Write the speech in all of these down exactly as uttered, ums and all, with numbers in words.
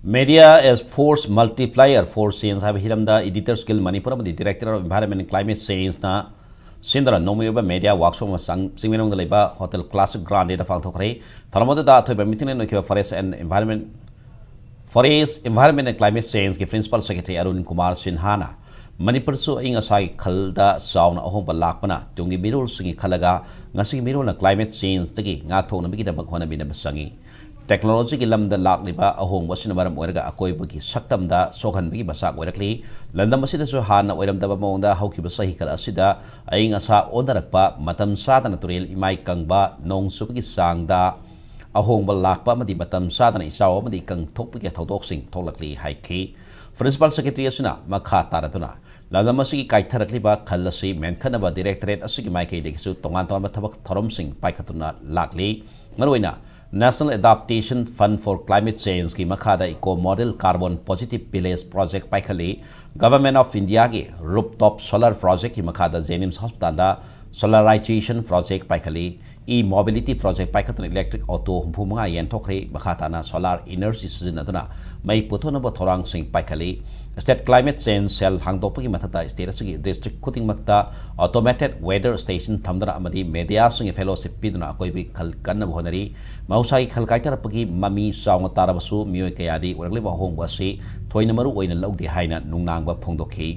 Media as Force Multiplier for Change ꯍꯥꯏꯕ ꯍꯤꯔꯝꯗ Editors Guild Manipur ꯑꯃꯗꯤ Directorate of Environment and Climate Change ꯅ ꯁꯤꯟꯗꯨꯅ ꯅꯣꯡꯃꯒꯤ ꯑꯣꯏꯕ media workshop ꯑꯃ ꯆꯪ-, ꯆꯤꯡꯃꯩꯔꯣꯡꯗ ꯂꯩꯕ Hotel Classic Grande ꯗ ꯄꯥꯡꯊꯣꯛꯈ꯭ꯔꯦ꯫ ꯊꯧꯔꯝ ꯑꯗꯨꯗ ꯑꯊꯣꯏꯕ ꯃꯤꯊꯤꯡꯂꯦꯟ ꯑꯣꯏꯈꯤꯕ Forest and Environment, Forest, Environment and Climate Change ꯒꯤ Principal Secretary ꯑꯔꯨꯟ ꯀꯨꯃꯥꯔ ꯁꯤꯟꯍꯥꯅ ꯃꯅꯤꯄꯨꯔꯁꯨ ꯑꯏꯪ ꯑꯁꯥꯒꯤ ꯈꯜꯗ ꯆꯥꯎꯅ ꯑꯍꯣꯡꯕ ꯂꯥꯛꯄꯅ ꯇꯨꯡꯒꯤ ꯃꯤꯔꯣꯜꯁꯤꯡꯒꯤ ꯈꯜꯂꯒ ꯉꯁꯤꯒꯤ ꯃꯤꯔꯣꯜꯅ climate change ꯗꯒꯤ ꯉꯥꯛꯊꯣꯛꯅꯕꯒꯤꯗꯃꯛ ꯍꯣꯠꯅꯃꯤꯟꯅꯕ ꯆꯪꯏ꯫ Technology ꯒꯤ ꯂꯝꯗ ꯂꯥꯛꯂꯤꯕ ꯑꯍꯣꯡꯕ ꯑꯁꯤꯅ ꯃꯔꯝ ꯑꯣꯏꯔꯒ ꯑꯀꯣꯏꯕꯒꯤ ꯁꯛꯇꯝꯗ ꯁꯣꯛꯍꯟꯕꯒꯤ ꯃꯆꯥꯛ ꯑꯣꯏꯔꯛꯂꯤ꯫ ꯂꯝꯗꯝ ꯑꯁꯤꯗꯁꯨ ꯍꯥꯟꯅ ꯑꯣꯏꯔꯝꯗꯕ ꯃꯑꯣꯡꯗ ꯍꯧꯈꯤꯕ ꯆꯍꯤ ꯈꯔ ꯑꯁꯤꯗ ꯑꯏꯪ ꯑꯁꯥ ꯑꯣꯟꯅꯔꯛꯄ, ꯃꯇꯝ ꯆꯥꯗꯅ ꯇꯨꯔꯦꯜ ꯏꯃꯥꯏ ꯀꯪꯕ, ꯅꯣꯡ ꯆꯨꯕꯒꯤ ꯆꯥꯡꯗ ꯑꯍꯣꯡꯕ ꯂꯥꯛꯄ ꯑꯃꯗꯤ ꯃꯇꯝ ꯆꯥꯗꯅ ꯏꯆꯥꯎ ꯑꯃꯗꯤ ꯏꯀꯪ ꯊꯣꯛꯄꯒꯤ ꯊꯧꯗꯣꯛꯁꯤꯡ ꯊꯣꯛꯂꯛꯂꯤ ꯍꯥꯏꯈꯤ꯫ Principal Secretary ꯑꯁꯤꯅ ꯃꯈꯥ ꯇꯥꯔꯗꯨꯅ ꯂꯝꯗꯝ ꯑꯁꯤꯒꯤ ꯀꯥꯏꯊꯔꯛꯂꯤꯕ ꯈꯜ ꯑꯁꯤ ꯃꯦꯟꯈꯠꯅꯕ Directorate ꯑꯁꯤꯒꯤ ꯃꯥꯏꯀꯩꯗꯒꯤꯁꯨ ꯇꯣꯉꯥꯟ ꯇꯣꯉꯥꯟꯕ ꯊꯕꯛ ꯊꯧꯔꯝꯁꯤꯡ ꯄꯥꯏꯈꯠꯇꯨꯅ ꯂꯥꯛꯂꯤ꯫ ꯃꯔꯨꯑꯣꯏꯅ National Adaptation Fund for Climate Change ꯒꯤ ꯃꯈꯥꯗ Eco Model Carbon Positive Village Project ꯄꯥꯏꯈꯠꯂꯤ꯫ Government of India ꯒꯤ Rooftop Solar Project ꯀꯤ ꯃꯈꯥꯗ JNIMS Hospital ꯗ Solarization Project ꯄꯥꯏꯈꯠꯂꯤ꯫ E-Mobility Project ꯄꯥꯏꯈꯠꯇꯨꯅ electric auto ꯍꯨꯝꯐꯨ ꯃꯉꯥ ꯌꯦꯟꯊꯣꯛꯈ꯭ꯔꯦ꯫ ꯃꯈꯥ ꯇꯥꯅ solar energy ꯁꯤꯖꯤꯟꯅꯗꯨꯅ ꯃꯩ ꯄꯨꯊꯣꯛꯅꯕ ꯊꯧꯔꯥꯡꯁꯤꯡ ꯄꯥꯏꯈꯠꯂꯤ꯫ State Climate Change Cell ꯍꯥꯡꯗꯣꯛꯄꯒꯤ ꯃꯊꯛꯇ state ꯑꯁꯤꯒꯤ district ꯈꯨꯗꯤꯡꯃꯛꯇ automated weather station ꯊꯝꯗꯨꯅ ꯑꯃꯗꯤ media ꯁꯤꯡꯒꯤ fellowship ꯄꯤꯗꯨꯅ ꯑꯀꯣꯏꯕꯒꯤ ꯈꯜ ꯀꯟꯅꯕ ꯍꯣꯠꯅꯔꯤ꯫ ꯃꯍꯧꯁꯥꯒꯤ ꯈꯜ ꯀꯥꯏꯊꯔꯛꯄꯒꯤ ꯃꯃꯤ ꯆꯥꯎꯅ ꯇꯥꯔꯕꯁꯨ ꯃꯤꯑꯣꯏ ꯀꯌꯥꯗꯤ ꯑꯣꯏꯔꯛꯂꯤꯕ ꯑꯍꯣꯡꯕ ꯑꯁꯤ ꯊꯣꯏꯅ ꯃꯔꯨ ꯑꯣꯏꯅ ꯂꯧꯗꯦ ꯍꯥꯏꯅ ꯅꯨꯡꯅꯥꯡꯕ ꯐꯣꯡꯗꯣꯛꯈꯤ꯫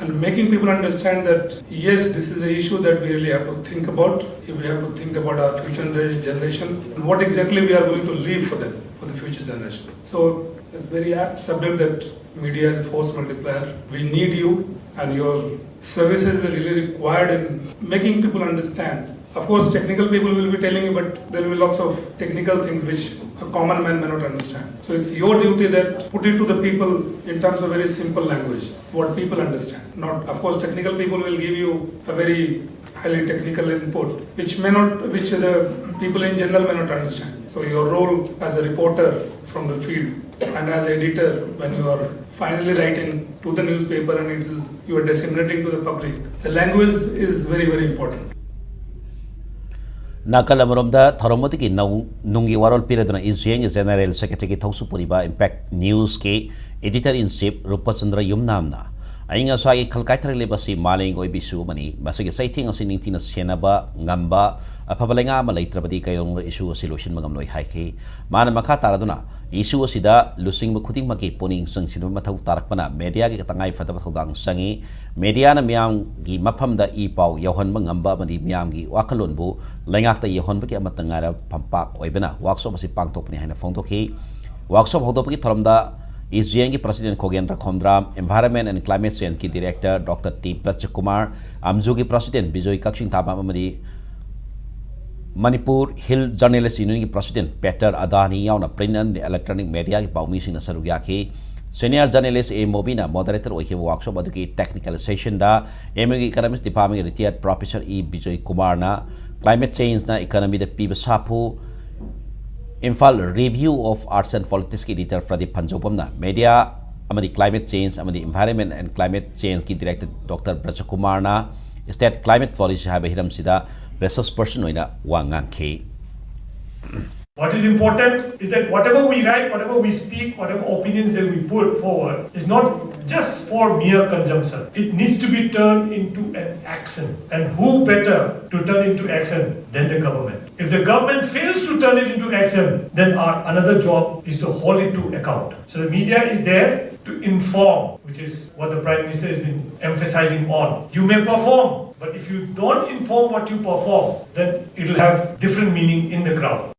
And making people understand that yes, this is an issue that we really have to think about. If we have to think about our future gener- generation, and what exactly we are going to leave for them, for the future generation. So it's very apt subject that media is a force multiplier. We need you, and your services are really required in making people understand. Of course, technical people will be telling you, but there will be lots of technical things which a common man may not understand. So it's your duty that put it to the people in terms of very simple language, what people understand. Not, of course, technical people will give you a very highly technical input, which may not, which the people in general may not understand. So your role as a reporter from the field and as editor, when you are finally writing to the newspaper and it is you are disseminating to the public, the language is very, very important. ꯅꯥꯀꯜ ꯑꯃꯔꯣꯝꯗ ꯊꯧꯔꯝ ꯑꯗꯨꯒꯤ ꯅꯧ-, ꯅꯨꯡꯒꯤ ꯋꯥꯔꯣꯜ ꯄꯤꯔꯗꯨꯅ ꯏꯖꯦꯡꯒꯤ general ꯁꯦꯀ꯭ꯔꯦꯇꯔꯤꯒꯤ ꯊꯧꯁꯨ ꯄꯨꯔꯤꯕ impact ꯅ꯭ꯌꯨꯁꯀꯤ editor ꯏꯟ chief ꯔꯨꯄꯆꯟꯗ꯭ꯔ ꯌꯨꯝꯅꯥꯝꯅ ꯑꯏꯪ ꯑꯁꯥꯒꯤ ꯈꯜ ꯀꯥꯏꯊꯔꯛꯂꯤꯕ ꯑꯁꯤ ꯃꯥꯂꯦꯝꯒꯤ ꯑꯣꯏꯕ ꯏꯁꯨ ꯑꯃꯅꯤ꯫ ꯃꯁꯤꯒꯤ ꯆꯩꯊꯦꯡ ꯑꯁꯤ ꯅꯤꯡꯊꯤꯅ ꯁꯦꯟꯅꯕ ꯉꯝꯕ ꯑꯐꯕ ꯂꯩꯉꯥꯛ ꯑꯃ ꯂꯩꯇ꯭ꯔꯕꯗꯤ ꯀꯩꯗꯧꯅꯨꯡꯗ ꯏꯁꯨ ꯑꯁꯤ ꯂꯣꯏꯁꯤꯟꯕ ꯉꯝꯂꯣꯏ ꯍꯥꯏꯈꯤ꯫ ꯃꯥꯅ ꯃꯈꯥ ꯇꯥꯔꯗꯨꯅ ꯏꯁꯨ ꯑꯁꯤꯗ ꯂꯨꯆꯤꯡꯕ ꯈꯨꯗꯤꯡꯃꯛꯀꯤ ꯄꯨꯛꯅꯤꯡ ꯆꯪꯁꯤꯟꯕ ꯃꯊꯧ ꯇꯥꯔꯛꯄꯅ ꯃꯦꯗꯤꯌꯥꯒꯤ ꯇꯉꯥꯏ ꯐꯗꯕ ꯊꯧꯗꯥꯡ ꯆꯪꯏ꯫ ꯃꯦꯗꯤꯌꯥꯅ ꯃꯤꯌꯥꯝꯒꯤ ꯃꯐꯝꯗ ꯏ ꯄꯥꯎ ꯌꯧꯍꯟꯕ ꯉꯝꯕ ꯑꯃꯗꯤ ꯃꯤꯌꯥꯝꯒꯤ ꯋꯥꯈꯜꯂꯣꯟꯕꯨ ꯂꯩꯉꯥꯛꯇ ꯌꯧꯍꯟꯕꯒꯤ ꯑꯃꯠꯇ ꯉꯥꯏꯔꯕ ꯐꯝꯄꯥꯛ ꯑꯣꯏꯕꯅ ꯋꯥꯛꯁꯣꯞ ꯑꯁꯤ ꯄꯥꯡꯊꯣꯛꯄꯅꯤ ꯍꯥꯏꯅ ꯐꯣꯡꯗꯣꯛꯈꯤ꯫ ꯋꯥꯛꯁꯣꯞ ꯍꯧꯗꯣꯛꯄꯒꯤ ꯊꯧꯔꯝꯗ ꯏꯖꯦꯡꯒꯤ president Khogendra Khomdram, Environment and Climate Changeꯀꯤ ꯗꯤꯔꯦꯛꯇꯔ ꯗꯣꯛꯇꯔ ꯇꯤ ꯕ꯭ꯔꯖꯀꯨꯃꯥꯔ, ꯑꯝꯖꯨꯒꯤ ꯄ꯭ꯔꯁꯤꯗꯦꯟ ꯕꯤꯖꯣꯏ ꯀꯛꯆꯤꯡ ꯊꯥꯕꯝ ꯑꯃꯗꯤ ꯃꯅꯤꯄꯨꯔ ꯍꯤꯜ ꯖꯔꯅꯦꯂꯤꯁ ꯌꯨꯅꯤꯌꯟꯒꯤ ꯄ꯭ꯔꯁꯤꯗꯦꯟ ꯄꯦꯇꯔ ꯑꯗꯥꯅꯤ ꯌꯥꯎꯅ ꯄ꯭ꯔꯤꯟꯠ ꯑꯦꯟ ꯏꯂꯦꯛꯇ꯭ꯔꯣꯅꯤꯛ ꯃꯦꯗꯤꯌꯥꯒꯤ ꯄꯥꯎꯃꯤꯁꯤꯡꯅ ꯁꯔꯨꯛ ꯌꯥꯈꯤ꯫ ꯁꯦꯅꯤꯌꯔ ꯖꯔꯅꯦꯂꯤꯁ ꯑꯦ ꯃꯣꯕꯤꯅ ꯃꯣꯗꯔꯦꯇꯔ ꯑꯣꯏꯈꯤꯕ ꯋꯥꯛꯁꯣꯞ ꯑꯗꯨꯒꯤ ꯇꯦꯛꯅꯤꯀꯦꯜ ꯁꯦꯁꯟꯗ ꯑꯦꯝ ꯌꯨꯒꯤ ꯏꯀꯅꯣꯃꯤꯛꯁ ꯗꯤꯄꯥꯔꯠꯃꯦꯟꯒꯤ ꯔꯤꯇꯥꯌꯔꯗ ꯄ꯭ꯔꯣꯐꯦꯁꯔ ꯏ ꯕꯤꯖꯣꯏ ꯀꯨꯃꯥꯔꯅ ꯀ꯭ꯂꯥꯏꯃꯦꯠ ꯆꯦꯟꯖꯅ ꯏꯀꯣꯅꯣꯃꯤꯗ ꯄꯤꯕ ꯁꯥꯐꯨ, Imphal review of arts and ꯄꯣꯂꯤꯇꯤꯛꯁꯀꯤ ꯏꯗꯤꯇꯔ ꯄ꯭ꯔꯗꯤꯞ ꯐꯟꯖꯧꯕꯝꯅ ꯃꯦꯗꯤꯌꯥ ꯑꯃꯗꯤ ꯀ꯭ꯂꯥꯏꯃꯦꯠ ꯆꯦꯟꯖ ꯑꯃꯗꯤ ꯏꯟꯚꯥꯏꯔꯟꯃꯦꯟꯠ ꯑꯦꯟ ꯀ꯭ꯂꯥꯏꯃꯦꯠ ꯆꯦꯟꯖꯀꯤ ꯗꯤꯔꯦꯛꯇꯔ ꯗꯣꯛꯇꯔ ꯕ꯭ꯔꯖꯀꯨꯃꯥꯔꯅ ꯁ꯭ꯇꯦꯠ ꯀ꯭ꯂꯥꯏꯃꯦꯠ ꯄꯣꯂꯤꯁꯤ ꯍꯥꯏꯕ ꯍꯤꯔꯝꯁꯤꯗ ꯔꯤꯁꯔꯆ ꯄꯔꯁꯟ ꯑꯣꯏꯅ ꯋꯥ ꯉꯥꯡꯈꯤ꯫ What is important is that whatever we write, whatever we speak, whatever opinions that we put forward is not just for mere consumption. It needs to be turned into an action. And who better to turn into action than the government? If the government fails to turn it into action, then our another job is to hold it to account. So the media is there to inform, which is what the Prime Minister has been emphasizing on. You may perform, but if you don't inform what you perform, then it'll have different meaning in the ground.